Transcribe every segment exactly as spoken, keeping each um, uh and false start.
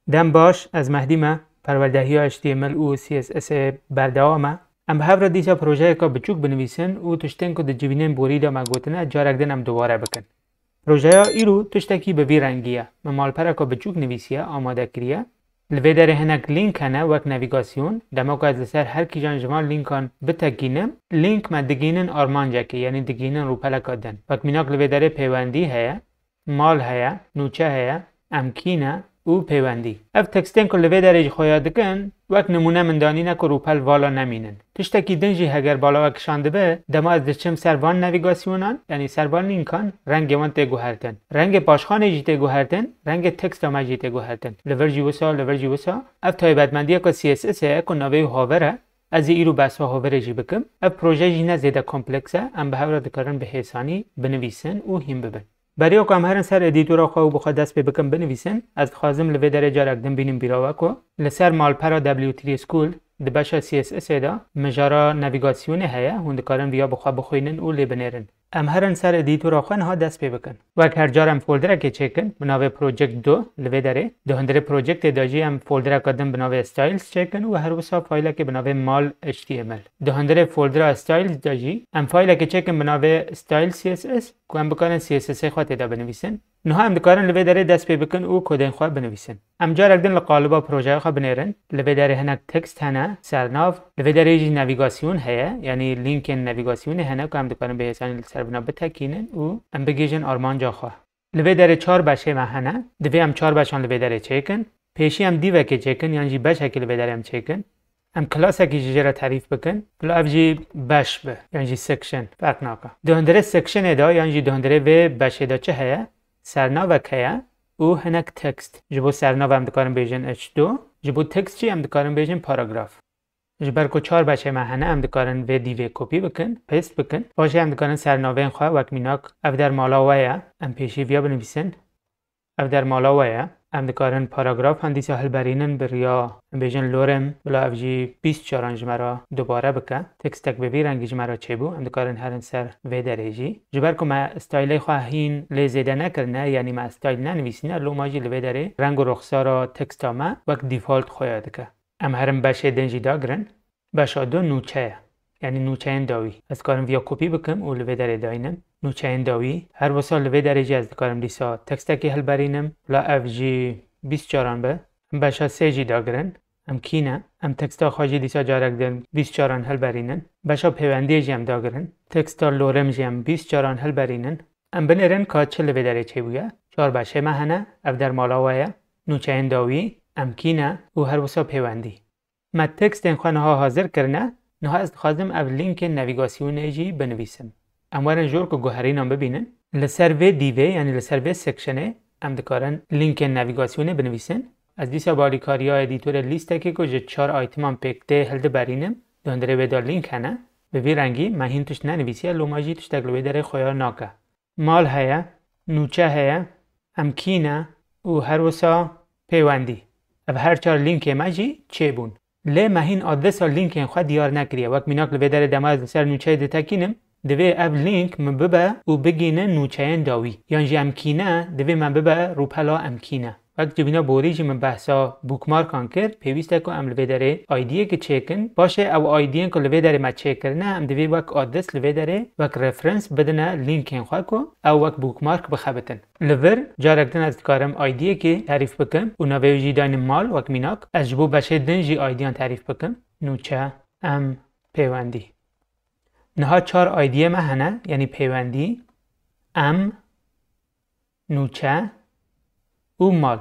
Dem baş, ez Mehdî me, perwerdehiya H T M L û C S S ê berdewam e. Em bi hev re dîsa projeyeka biçûk binivîsin û tiştên ku di civînên borî de me gotine, carek din em dubare bikin. Projeya îro tiştekî bi vî rengî ye. Me malpereka biçûk nivîsiye, amade kiriye. Li vê derê hinek lînk hene wek navîgasyon. Dema ku ez li ser her kîjan ji van lînkan bitekînim, lînk me digihînin armancekê, yanî digihînin rûpeleka din. Wek mînak li vê derê pêwendî heye, mal heye, nûçe heye, em kî ne û pêwendî. Ev tekstên ku li vê derê ji xwe ya dikin, wek nimûne min danîne ku rûpel vala nemînin. Tiştekî din jî heger bala we kişandibe, dema ez diçim ser van navîgasyonan, yanî ser van lînkan, rengê wan tê guhertin. Rengê paşxanê jî tê guhertin, rengê teksta me jî tê guhertin. Li vir jî wisa, li vir jî wisa. Ev taybetmendiya ku C S S e, ku navê wî Hover e, ez ê îro behsa Hoverê jî bikim. Ev proje jî ne zêde kompleks e, em bi hev re dikarin bi hêsanî binivîsin û hîn bibin. Beriya ku em herin ser edîtora xwe û bi xwe dest pê bikin binivîsin, ez dixwazim li vê derê carek din bînim bîra we ku li ser malpera W three School di beşa C S S ê de mijara navîgasyonê heye, hûn dikarin viya bi xwe bixwînin û lê binêrin. Em herin ser edîtora xwe niha dest pê bikin. Wek her car em folderekê çêkin bi navê Project du li vê derê. Di hundirê Projectê de jî em foldereka din bi navê Styles çêkin û her wisa faylekê bi navê Mal H T M L. Di hundirê foldera Styles de jî em faylekê çêkin bi navê Style C S S ku em bikarin C S S ê xwe tê de binivîsin. Niha em dikarin li vê derê dest pê bikin û kodên xwe binivîsin. Em carek din li qaliba projeya xwe binêrin. Li vê derê hinek tekst hene, sernav. Li vê derê jî navîgasyon heye, yanî lînkên navîgasyonê hene ku em dikarin bi hêsanî li ser vina bitekînin û em bigihîjin armanca xwe. Li vê derê çar beşê me hene. Divê em çar beşan li vê derê çêkin. Pêşî em dîvekê çêkin, yan jî beşekî li vê derê em çêkin. Em klasekî jî jê re terîf bikin. Bila ev jî beş be, yan jî section, ferq nake. Di hundirê sectionê de, yan jî di hundirê vê beşê de çi heye? Sernavek heye û hinek text. Ji bo sernav em dikarin bêjin H du, ji bo text jî em dikarin bêjin paragraf. Ji ber ku çar beşê me hene, em dikarin vê dîvê kopî bikin, paste bikin. Paşê em dikarin sernavên xwe, wek mînak, ev der mala we ye, em pêşî viya binivîsin. Ev der mala we ye. Em dikarin paragraf han dîsa hilberînin bi riya, em bêjin lorem, bila ev jî bîst caran ji me re dubare bike. Tekstek bi vî rengî ji me re çêbû, em dikarin herin ser vê derê jî. Ji ber ku me stylê xwe hîn lê zêde nekirine, yanî me styl nenivîsîne, loma jî li vê derê reng û ruxsara teksta me wek default xwe ya dike. Em herin beşê din jî dagirin. Beşa du nûçe ye. Yanî nûçeyên dawî. Ez karim viya kopî bikim û li vê derê daynim. Nûçeyên dawî. Her wisa li vê derê jî ez dikarim dîsa tekstekê hilberînim. La ev jî bîst caran be. Em beşa sê jî dagirin. Em kî ne? Em teksta xwe jî dîsa carek din bîst caran hilberînin. Beşa pêwendiyê jî em dagirin. Teksta lorem jî em bîst caran hilberînin. Em binêrin ka çi li vê derê çêbûye. Çar beşê me hene. Ev der mala we ye. Nûçeyên dawî, em kî ne û her wisa pêwendî. Me tekstên xwe niha hazir kirine, niha ez dixwazim ev lînkên navîgasyonê jî binivîsim. Em werin jor ku guherînan bibînin. Li ser vê dîvê, yanî li ser vê sectionê, em dikarin lînkên navîgasyonê binivîsin. Ez dîsa bi alîkariya edîtorê lîstekê ku ji çar iteman pêk tê hildiberînim, di hundirê wê de lînk hene. Bi vî rengî me hîn tişt nenivîsiye, loma jî tiştek li wê derê xwe ya nake. Mal heye, nûçe heye, em kî ne û her wisa pêwendî. Ev her çar lînkê me jî çêbûn. Lê me hîn adresa lînkên xwe diyar nekiriye. Wek mînak li vê derê dema ez li ser nûçeyê ditekînim, divê ev lînk min bibe û bigihîne nûçeyên dawî. Yan jî em kî ne, divê me bibe rûpela em kî ne. Wek civîna borî jî min behsa bookmarkan kir, pêwîst e ku em li vê derê aydiyekê çêkin. Paşê ew aydiyên ku li vê derê me çêkirine, em divê wek adres li vê derê, wek reference bidine lînkên xwe ku ew wek bookmark bixebitin. Li vir carek din ez dikarim aydiyekê terîf bikim û navê wî jî daynim mal wek mînak. Ez ji bo beşê din jî aydiyan terîf bikim. Nûçe, em, pêwendî. Niha çar aydiyê me hene, yanî pêwendî, em, nûçe û mal.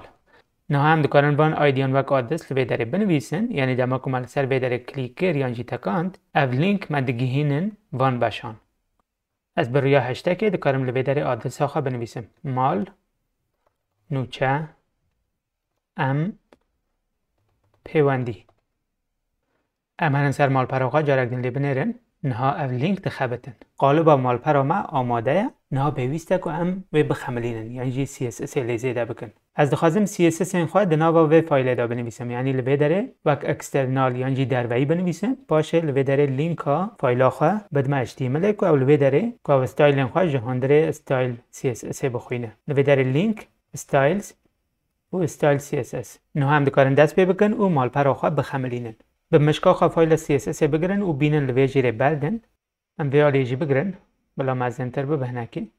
Niha em dikarin van aydiyan wek adres li vê derê binivîsin, yanî dema ku me li ser vê derê klîk kir yan jî tekand, ev lînk me digihînin van beşan. Ez bi riya heştekê dikarim li vê derê adresa xwe binivîsim. Mal, nûçe, em, pêwendî. Em herin ser malpera xwe carek din lê binêrin. Niha ev lînk dixebitin. Qaliba malpera me amade ye. Niha pêwîst e ku em wê bixemilînin, yan jî C S S ê lê zêde bikin. Ez dixwazim C S S ên xwe di nava vê faylê de binivîsim, yanî li vê derê wek eksternal yan jî derveyî binivîsim. Paşê li vê derê lînka fayla xwe bidime H T M L ê ku ew li vê derê, ku ew stylên xwe ji hundirê style C S S ê bixwîne. Li vê derê link, styles, û Style C S S. Niha em dikarin dest pê bikin û malpera xwe bixemilînin. Bi mişka xwe fayla C S S ê bigirin û bînin li vê jêrê berdin. Em vê alî jî bigirin, bila mezintir bibe hinekî.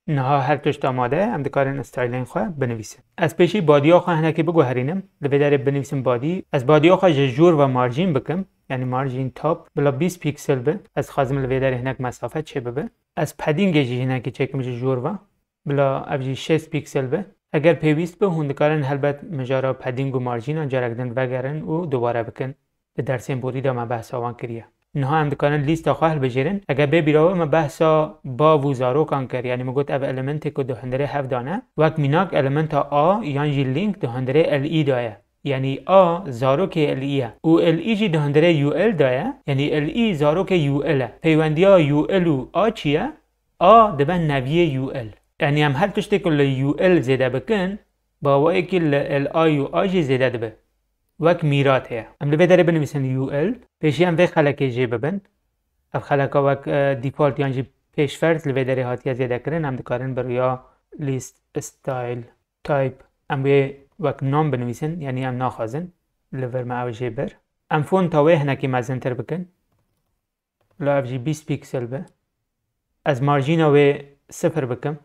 Niha her tişt amade ye, em dikarin stylên xwe binivîsin. Ez pêşî badiya xwe hinekî biguherînim. Li vê derê binivîsim body. Ez badiya xwe ji jûr ve margin bikim, yanî margin top, bila bîst pîksel be. Ez dixwazim li vê derê hinek mesafe çêbibe. Ez paddingê jî hinekî çêkim ji jûr ve. Bila ev jî şêst pîksel be. Eger pêwîst be, hûn dikarin helbet mijara padding û margînan carek din vegerin û dubare bikin. Di dersên borî de me behsa wan kiriye. Niha em dikarin lîsta xwe hilbijêrin. Eger bê bîra we me behsa bav û zarokan kir, yanî me got ev elementê ku di hundirê hev de ne, wek mînak elementa A yan jî link di hundirê L E de ye. Yanî A zarokê L E ye û L E jî di hundirê U L de ye, yanî L E zarokê U L e. Peywendiya U L û A çi ye? A dibe neviyê U L. Yanî em her tiştê ku li U L zêde bikin, bi awayekî li L A û A jî zêde dibe. Wek mîrat heye. Em li vê derê binivîsin U L. Pêşî em vê xelekê jê bibin. Ev xeleka wek, e, default yan jî pêşferz li vê derê hatiye zêdekirin, em dikarin bi riya list style type em wê wek none binivîsin, yanî em naxwazin li vir me ew jê bir. Em fonta wê hinekî mezintir bikin. Bila ev jî bîst pîksel be. Ez marjîna wê sifir bikim.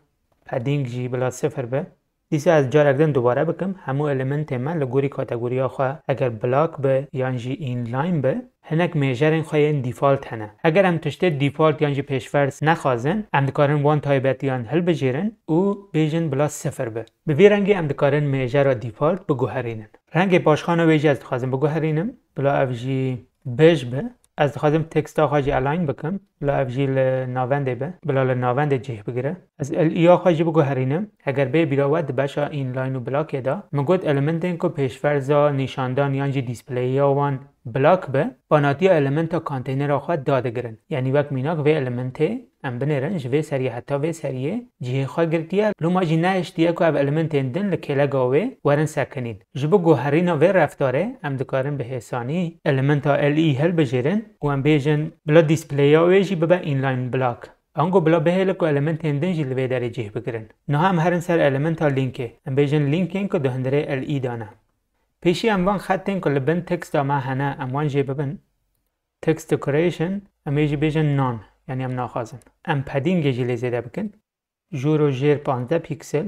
Padding jî bila sifir be. Dîsa ez carek din dubare bikim. Hemû elementê me li gorî kategoriya xwe, eger block be yan jî inline be, hinek mêjerên xwe yên default hene. Eger em tiştê default yan jî pêşferz nexwazin, em dikarin wan taybetiyan hilbijêrin û bêjin bila sifir be. Bi vî rengî em dikarin mêjera default biguherînin. Rengê paşxana wê jî ez dixwazim biguherînim. Bila ev jî bej be. Ez dixwazim teksta xwe jî align bikim. Bila ev jî li navendê be. Bila li navendê cih bigire. Ez L E ya xwe jî biguherînim. Eger bê bîra we di beşa inline û blockê de, min got elementên ku pêşferza nîşandan yan jî displeya wan block be, banatiya elementa containera xwe dadigirin. Yanî wek mînak vê elementê em binêrin, ji vê seriyê heta vê seriyê cihê xwe girtiye, loma jî nehiştiye ku ev elementên din li kêlega wê werin sekinîn. Ji bo guherîna vê reftarê em dikarin bi hêsanî elementa L E hilbijêrin û em bêjin bila displeya wê jî bibe inline block. Ango bila bihêle ku elementên din jî li vê derê cih bigirin. Niha em herin ser elementa linkê. Em bêjin linkên ku di hundirê L E de ne. Pêşî em van xetên ku li bin teksta me hene, em wan jê bibin. Text decoration, em ê jî bêjin none, yanî em naxwazin. Em paddingê jî lê zêde bikin. Jûr û jêr panzdeh pîksel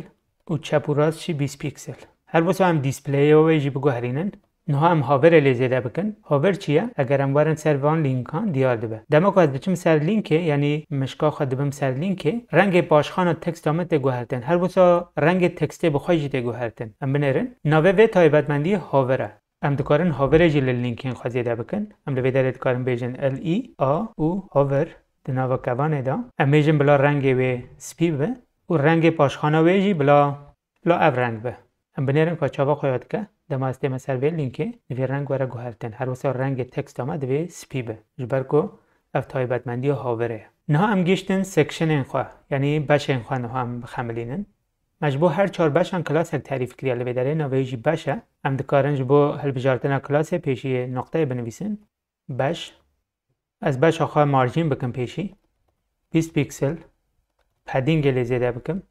û çep û rast jî bîst pîksel. Her wisa em displeya wê jî biguherînin. Niha em hoverê lê zêde bikin. Hover çi ye? Eger em werin ser van linkan diyar dibe. Dema ku ez diçim ser linkê, yanî mişka xwe dibim ser linkê, rengê paşxana teksta me tê guhertin. Her wisa rengê tekstê bi xwe jî tê guhertin. Em binêrin. Navê vê taybetmendiyê hover e. Em dikarin hoverê jî li linkên xwe zêde bikin. Em li vê derê dikarin bêjin L E A û hover di nava kevanê de. Em bêjin bila rengê wê spî be û rengê paşxana wê jî bila, bila ev reng be. Em binêrin ka çava xwe ya dike. Dema ez tême ser vê linkê, divê reng were guhertin. Her wisa rengê teksta me divê spî be. Ji ber ku ev taybetmendiya hoverê ye. Niha em gihiştin sectionên xwe, yanî beşên xwe niha em bixemilînin. Me ji bo her çar beşan klasek terîf kiriye, li vê derê navê jî beş e. Em dikarin ji bo hilbijartina klasê pêşiyê noqteyê binivîsin. Beş. Ez beşa xwe marjîn bikim pêşî. Bîst pîksel. Paddingê lê zêde bikim.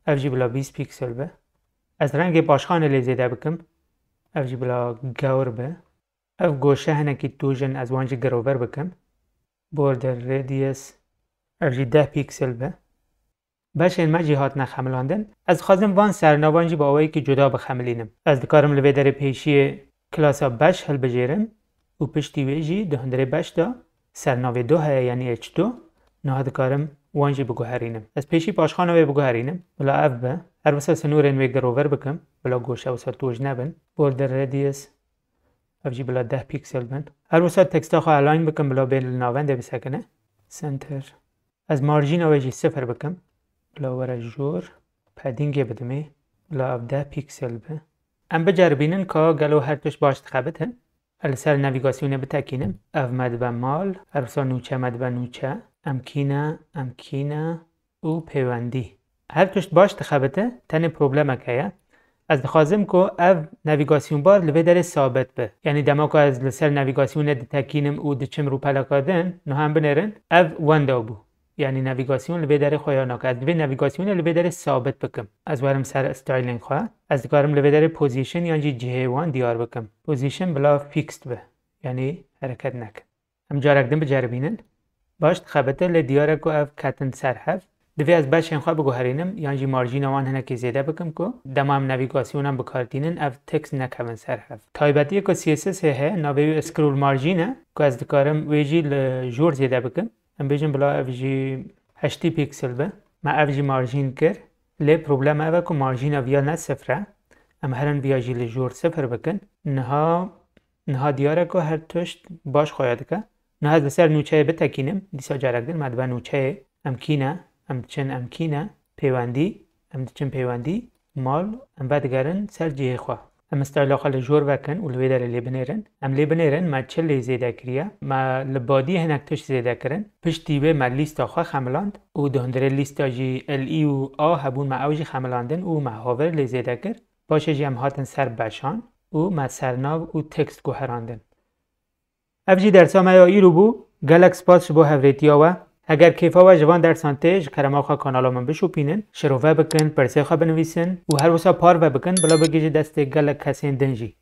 Ev jî bila bîst pîksel be. Ez rengê paşxanê lê zêde bikim. Ev jî bila gewr be. Ev goşe hinekî tûj in, ez wan jî girover bikim. Border radius, ev jî deh pîksel be. Beşên me jî hatine xemilandin. Ez dixwazim van sernavan jî bi awayekî cuda bixemilînim. Ez dikarim li vê derê pêşiyê klasa beş hilbijêrim û piştî wê jî di hundirê beş de sernavê du heye, yanî H du. Niha dikarim wan jî biguherînim. Ez pêşî paşxana wê biguherînim. Bila ev be. Her wisa sinûrên wê girover bikim. Bila goşe wisa tûj nebin. Border radius, ev jî bila deh pîksel bin. Her wisa teksta xwe align bikim, bila bên li navendê bisekine. Center. Ez marjîna wê jî sifir bikim. Bila were jor. Paddingê bidimê. Bila ev deh pîksel bi. Em biceribînin ka gelo her tişt baş dixebite. Ez li ser navîgasyonê bitekînim. Ev me dibe mal. Her wisa nûçe me dibe nûçe. Em kî ne? Em kî ne? Û pêwendî. Her tişt baş dixebite, tenê problemek heye. Ez dixwazim ku ev navîgasyon bar li vê derê sabit be. Yanî dema ku ez li ser navîgasyonê ditekînim û diçim rûpeleka din, niha em binêrin, ev window bû. Yanî navigasyon li vê derê xwe ya nake. Ez divê navigasyonê li vê derê sabit bikim. Ez werim ser stylên xwe. Ez dikarim li vê derê position yan jî cihê wan diyar bikim. Position bila fixed be. Yanî hereket neke. Em carek din biceribînin. Baş dixebite, lê diyar e ku ev ketin ser hev. Divê ez beşên xwe biguherînim yan jî marjîna wan hinekî zêde bikim ku dema em navigasyonan bi kar tînin ev text nekevin ser hev. Taybetiyê ku C S S heye, navê wî scroll margin e ku ez dikarim wê jî li jor zêde bikim. Em bêjin bila ev jî heştî pîksel be. Me ev jî marjîn kir. Lê problema ev e ku marjîna viya ne sifir e. Em herin viya jî li jor sifir bikin. Niha, niha diyar e ku her tişt baş xweya dike. Niha ez li ser nûçeyê bitekînim. Dîsa carek din me dibe nûçeyê. Em kî ne? Em diçin, em kî ne? Pêwendî. Em diçin pêwendî. Mal, em vedigerin ser cihê xwe. Em styla xwe li jor vekin û li wê derê lê binêrin. Em lê binêrin me çi lê zêde kiriye. Me li badiyê hinek tişt zêde kirin. Piştî wê me lîsta xwe xemiland û di hundirê lîsta jî L E û A hebûn, me ew jî xemilandin û me haver lê zêde kir. Paşê jî em hatin ser beşan û me sernav û tekst guherandin. Ev jî dersa me ya îro bû. Gelek spas ji bo hevrêtiya we. Eger kêfa we ji van dersan tê, ji kerema xwe kanala min bişopînin, şirove bikin, pirsê xwe binivîsin û her wisa parve bikin, bila bigihîje destê gelek kesên din jî.